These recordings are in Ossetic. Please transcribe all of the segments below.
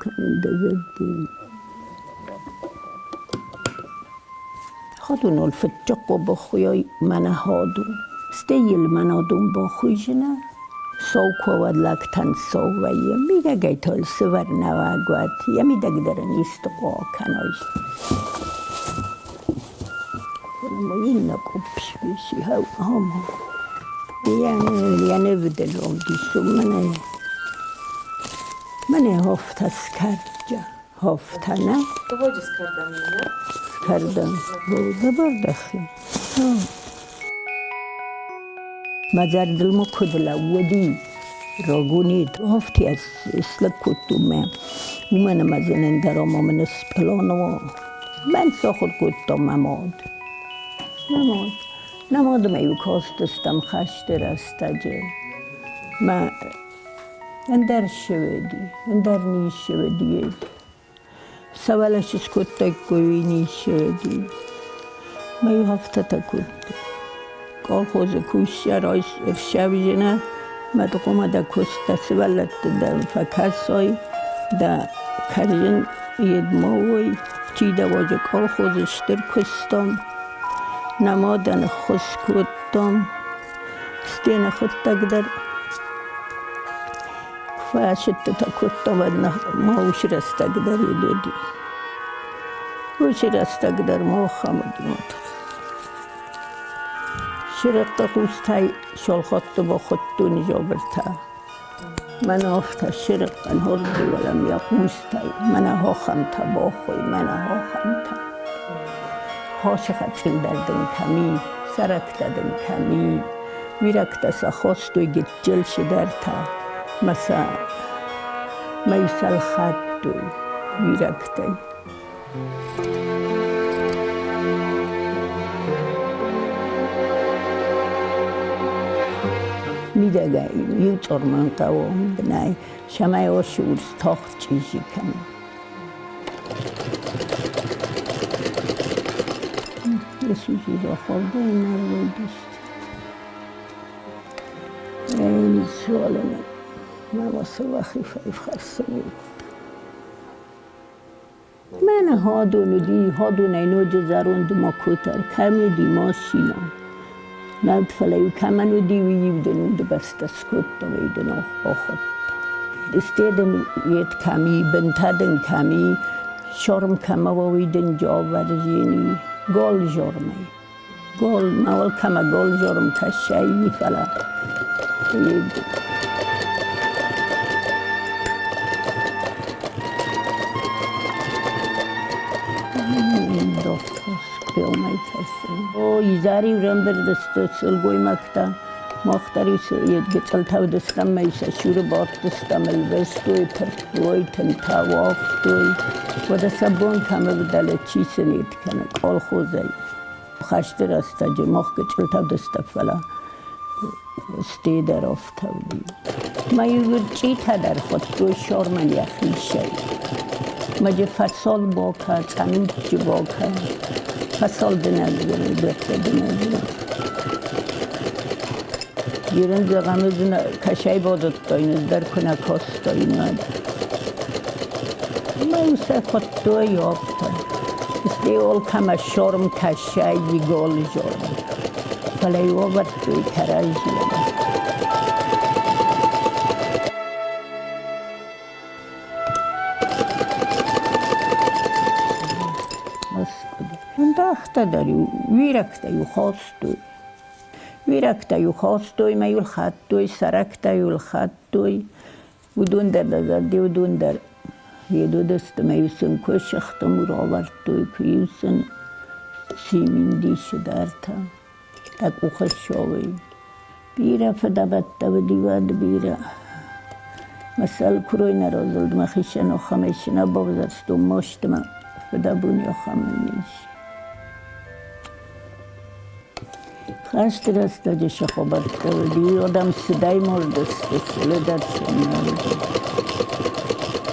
кӕнын дӕ зӕрдӕ. Ходунол фыццаг бохуйой мӕнӕ ходун. Стӕй йыл мӕнодун бохуйжына. Сау куы лӕгтӕн сау вӕййы, мидӕгӕй та сывӕрнӕуӕг уӕд, йӕ мидӕг дӕр ын исты хъуа кӕной. Инна купшвиши хама. Я не видела дису мене. Мене хофта скарджа. Хофта, не? Доводи скардам, не? Скардам. Добардахи. Мӕ зӕрдыл ма куыд лӕууыди, рагони хофти ӕз слӕг кодтон мӕ, уымӕн ӕмӕ дзы ӕндӕр ӕмӕ мын спланова. Мӕн сахуыр кодта мӕ мад. Мӕ мад. Нӕ мадмӕ-иу кастыстӕм хӕсты рӕстӕджы. Мӕ ӕндӕр ссӕуӕди, ӕндӕр ниссӕуӕди. Сӕвӕлӕс скодтаиккой, уый ниссӕуӕди. Мӕ-иу афтӕтӕ кодтой. Колхозы кусӕ рсӕвзынӕ, мӕ дыкъуымӕ дӕ куыст дӕ сывӕллӕтты дӕр фӕкӕсой, дӕ кӕрзын йедмӕ уой, чи дӕ уоджы колхозы стыр куыстом. Нӕ мадӕн ӕххуыс кодтам, стӕй нӕхуыдтӕг дӕр куы фӕсидтытӕ кодтам, уӕд ма уыцы рӕстӕг дӕр уыди. Уыцы рӕстӕг дӕр ма ахӕм уыди мотор. Сирӕттӕ хъустӕй солхотты бахуыдтон зобыртӕ. Мӕнӕ афтӕ сирӕттӕн хорз уӕлӕм йӕ хъустӕй, мӕнӕ хохӕмтӕ бохой, мӕнӕ хохӕмтӕ. Хосы хӕцъил дӕр дын кӕм и, сӕрӕктӕ дын кӕм и, уирӕгтӕ сӕ хостой гыццыл цыдӕртӕ мӕ сӕ мӕ сӕлхӕдтой уирӕгтӕй. Мидӕгӕй иу цъорман хъӕуы бынӕй, цӕмӕй осы урс тагъд чъизи кӕна. Исуси рахалдӕй нӕрвӕдист. Эй, Мама фӕхӕссӕн. Мӕнӕ хӕдон уыди, хӕдонӕй ноджы зӕронд макотӕр кӕм уыди машинӕ. Над, фӕлӕ-иу кӕмӕн уыди, уый-иу дын удыбӕстӕ скодта, уый дын ахуыдта. Сте дын йед кӕм и, бынтӕ дын кӕм и, шорм кӕмӕ уа, уый дын джавӕрзини, гол жормӕй. Гол, мауал кӕмӕ гол жорм тӕссӕй, фӕлӕ О, изӕр-иу рамбырд сты сылгоймӕгтӕ. Мах дӕр-иу гыццылтӕ уыдыстӕм ӕмӕ-иу сӕ цуры бадтыстӕм, ӕлвӕстой, пырдтой, тынтӕ уафтой. Уӕдӕ сӕ бон кӕм ӕвдӕлы, чи сын ид кӕны колхозӕй. Хӕсты рӕстӕджы мах гыццылтӕ уыдыстӕм, фӕлӕ стӕй дӕр афтӕ уыди. Мӕ-иу ӕрчъитӕ дӕр хуыдтой Шорман йӕхицӕй. Мӕджы фасол бока, цъӕнутджы бока, фасол дынӕггӕнӕг, дӕттӕ дынӕггӕнӕг. Ирын зӕгъӕм, кӕсӕй базыдтой, дӕр куы нӕ кодтой, уӕд. Мӕ сӕ хуыдтой афтӕ. Стӕй олкӕмӕ шорм кӕсӕй игол жорм. Фӕлӕ-иу ӕвӕрдтой кӕрӕдзийӕн. Ӕндӕхтӕ дӕр-иу, уирӕгтӕ-иу хостой. Уирӕгтӕ-иу хостой мӕ-иу лхӕдтой, сӕрӕгтӕ-иу лхӕдтой. Уыдон дӕр дӕ зӕрде, уыдон дӕр Едодысты мӕ-иу сын куы сыгъты мур авӕрдтой, куы-иу сын симиндисы дӕртӕ дӕ къухы ссӕуой. Бирӕ фыдӕбӕттӕ уыди уӕд, бирӕ. Мӕ цӕл куырой нӕ разылд, мӕхицӕн ахӕмӕй цы нӕ бавзӕрстон маст мӕ фыдӕбон ахӕмӕй ис. Хӕсты рӕстӕджы цы хабӕрттӕ уыди, адӕм сыдӕй мардысты, сылы дӕр сын нӕ уыди.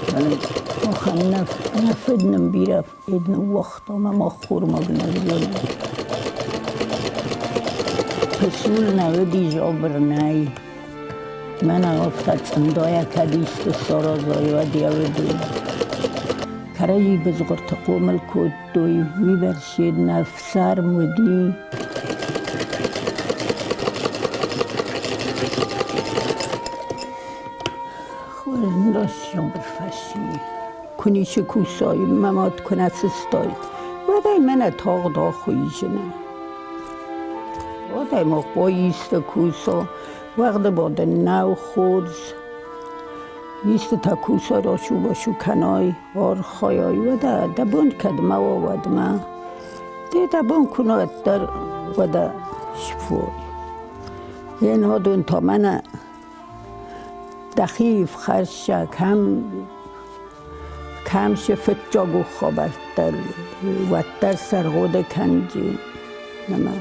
Фӕлӕ махӕн нӕ фыд нын бирӕ фыд ныууагъта ӕмӕ мах хормаг нӕ зонӕм. Пысул нӕ уыди, жабыр нӕй. Мӕнӕ афтӕ цъындайӕ кӕд исты саразай, уӕд йӕ уыди. Кӕрӕдзи бызгъуырты хъомыл кодтой, уыйбӕрц се нӕфсарм уыди. Куы ницы кусой, мӕ мад куы нӕ сыстой, уӕд ӕй мӕнӕ тагъд ахуыйзынӕ. Уӕд ӕй ма хъой исты кусо, уӕгъды бадын нӕу хорз. Истытӕ кусой, расу-басу кӕной, архайай, уӕдӕ дӕ бон кӕдмӕ уа, уӕдмӕ. Де дӕ бон куы нӕ уӕддӕр, уӕдӕ сфой. Енодон та мӕнӕ дӕхи фхӕрсса, кӕм кӕм се фыццаг у хабӕрттӕ, уӕддӕр сӕргъуды кӕнди. Нӕма.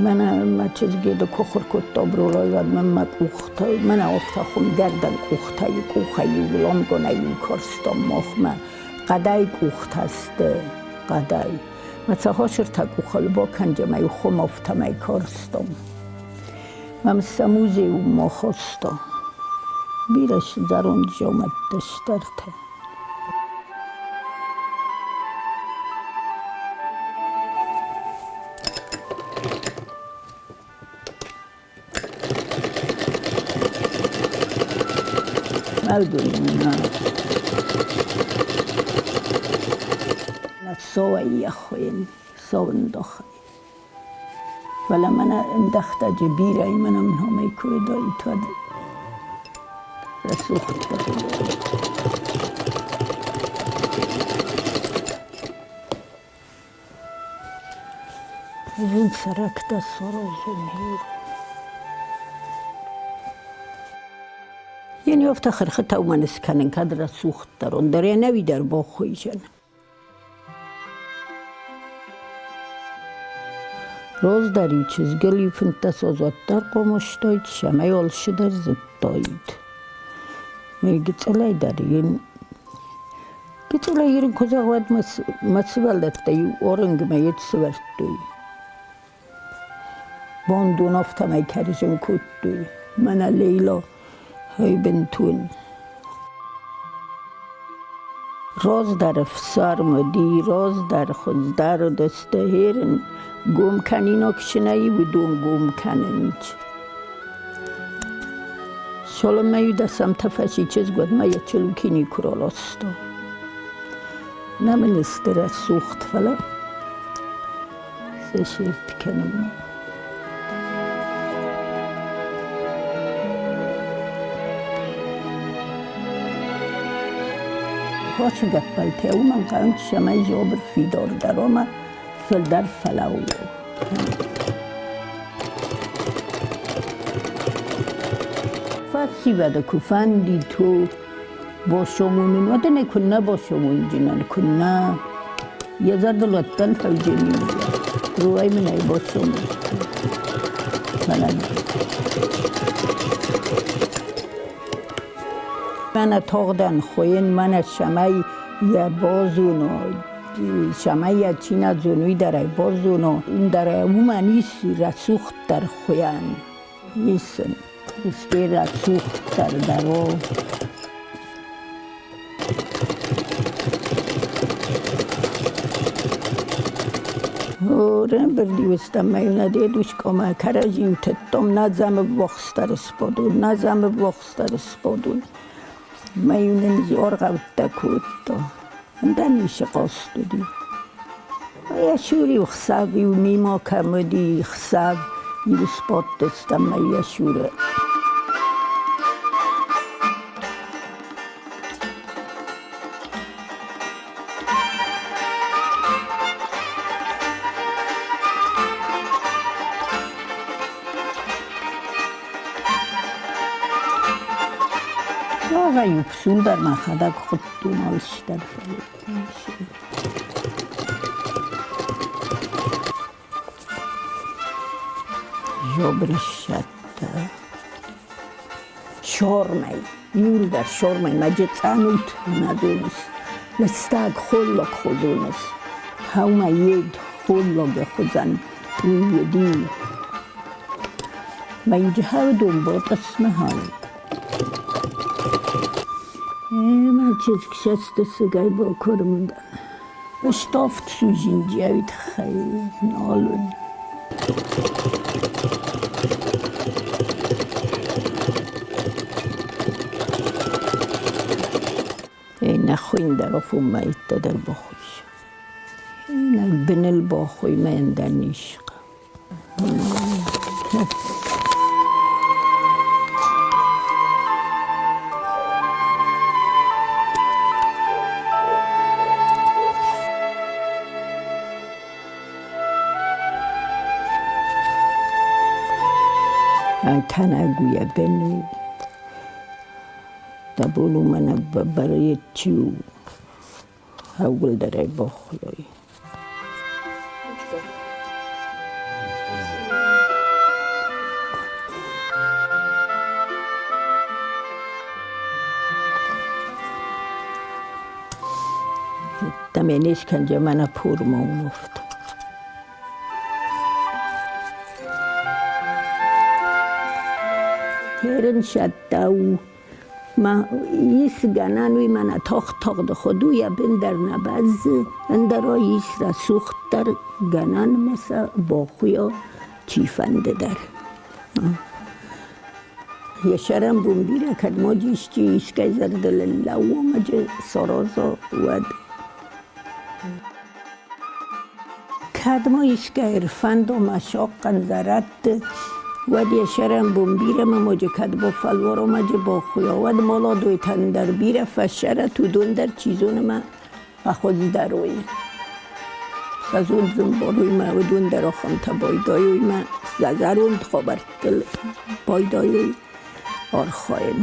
Мӕнӕ мӕ чызгеды куы ахуыр кодта бролай, уӕд мын мӕ къухтӕ, мӕнӕ афтӕ хуымгӕрдӕн къухтӕй, къухӕй-иу ламгонӕй-иу карстам махмӕ. Хъӕдӕй къухтӕ сты, хъӕдӕй. Мӕ цӕхосыртӕ къухыл бакӕнджы мӕ хуым афтӕмӕй карстам. Мӕм сӕ музей уым ахаста. Бирӕ зӕронд дзаумӕттӕ стӕртӕ. Фӕлӕ мӕнӕ ӕндӕхтаджы бирӕ мӕнӕ номӕй куы уыдаид, уӕд рӕсугъддӕр. Зын сӕрӕктӕ саразын. Йе афтӕ хырхытӕ уымӕн скӕнын, кӕд рӕсугъддӕр, ӕндӕр ӕнӕуи дӕр бахуыйзӕн. Раздӕр-иу чызгыл-иу 15 аз уӕддӕр хъомыстаид, цӕмӕй алцыдӕр зыдтаид. Мӕ гыццылӕй дӕр йын гыццылӕй йын куы зӕгъ, уӕд мӕ сывӕллӕттӕ иу орынгмӕ йед сывӕрдтой. Бандон афтӕмӕй кӕрзын кодтой. Мӕнӕ Лейла бынтон. Раздӕр ӕфсарм уыди, раздӕр хуыздӕр уыдысты хӕрын. Гом кӕнинаг чи нӕй, уыдон гом кӕнынц. Цалынмӕ-иу дӕсӕмтӕ фӕци чызг, уӕдмӕ йӕ челуки никуы раласта. Нӕ мын сты рӕсугъд, фӕлӕ сӕ сирд кӕнынмӕ. Хосы гӕппӕлтӕ уымӕн хъӕуынц, цӕмӕй зобыр фидардӕр ӕмӕ фылдӕр фӕлӕууа. Фӕсивӕды куы фӕндид, босомун, уӕд ын ӕй куыннӕ босомунджынӕн, куыннӕ йӕ зӕрдыл уӕддӕр фӕуджени. Руӕй мын ӕй босомун. Мӕнӕн. Мӕнӕ тогъдӕн хуйын, мӕнӕ цӕмӕй йӕ бозуно, цӕмӕй йӕ чи нӕ зоны, уый дӕр ӕй бозуно, дӕр уымӕн ис рӕсугъддӕр хуйӕн. Ис ын сте рӕсугъддӕр дӕр о. Рамбырд-иу стӕм ӕмӕ нӕ дедушкъомӕ кӕрӕдзи-иу тыдтам, нӕ дзӕм ӕввахсдӕр сбадун, нӕ дзӕм ӕввахсдӕр сбадун. Мӕ-иу нын аргъӕуттӕ кодта. Ӕндӕр ницы хъаст уыди. Йӕ цур-иу хсӕв-иу мимо кӕм уыди, хсӕв-иу сбадтыстӕм ӕмӕ йӕ цуры. Рагӕй-иу псул дӕр мӕхӕдӕг хуыдтон алцыдӕр. Зобрыссӕдтӕ. Сормӕй, иуылдӕр сормӕй мӕ джыцъанут нӕ зоныс. Лыстӕг холлаг хозоныс. Хӕумӕ йед холлагы хуызӕн уый уыди. Мӕ иджыхӕудон ботъысмӕ хауд. Чызг цӕстысыгӕй бакуырм дӕн. Ставд судзинджиайы тыххӕй нал уыд. Нӕ хуындӕр фумӕйттӕ дӕр бахуыз. Нӕ быныл бахуый мӕ ӕндӕр низ. Тӕнӕгуйӕ бены Таболу мӕнӕ бӕрӕг чи у, ӕууылдӕрӕй бахуыйой. Tamene iskence mana purma unuft. Херын сӕттау ма ис гӕнӕн уый мӕнӕ тагъд-тагъд ходуйӕ бындӕр нӕ бӕззы, ӕндӕра ис рӕсугъддӕр гӕнӕн ма сӕ бахуйа чифӕнды дӕр. Йӕ сӕрӕн бон бирӕ кӕд ма исчи искӕй зӕрдыл лӕууа ӕмӕ сараза, уӕд. Кӕд ма искӕй ӕрфӕндо ма сахъхъӕн зӕрӕдты, уӕд йӕ сӕрӕн бон бирӕ мамоджы кӕд бафӕлваромаджы бахуйа, уӕд молодойтӕн дӕр бирӕ фӕссӕрӕт, уыдон дӕр чи зоны ма фӕхуыздӕр уой. Сӕ зонд зын боруй ма уыдон дӕр ахӕмтӕ байдайой ма сӕ зӕронд хабӕрттыл байдайой архайын.